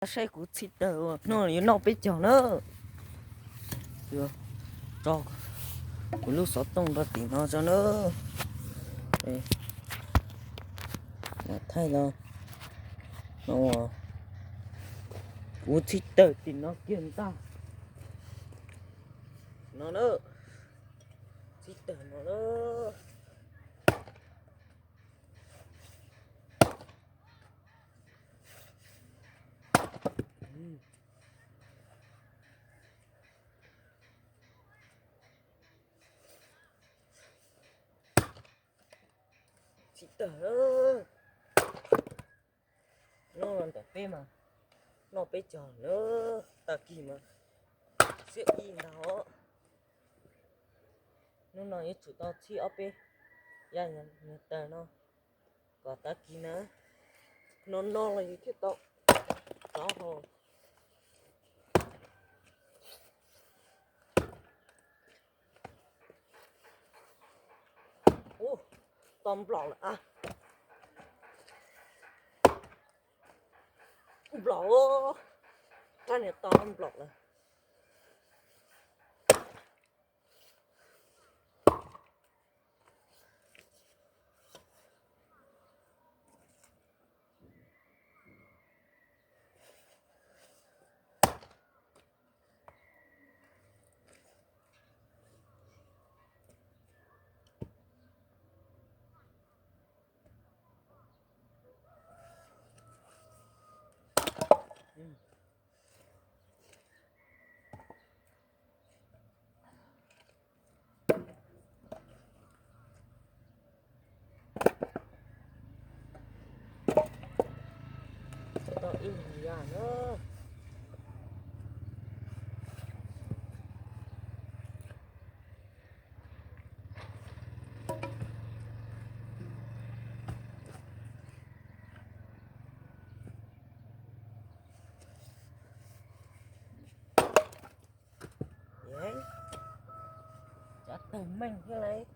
Saib kuv txhib tawg hnub no yuav noj peb caug na. Tso kuv lub xov tooj rau tim no tso na. Thaij los no, kuv txhib tawg tim no kiag ntag. No na, txhib tawg no na. Txhib tawg. Noj los ntawm peb mas noj peb caug na, tag kis mas xiab ib ntag os. Hnub no yuav tsum tau txhib ob peb yam niag tawg no kom tag kis na, no no los yus thiaj tau rov haus. Ub, tau nplaum lawm a. Nplaum, rab niag tau nplaum lawm. Tau ib yam na. Cov tawg meej thiab lauj.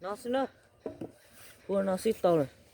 No xwb na, ua no xwb tau lawm.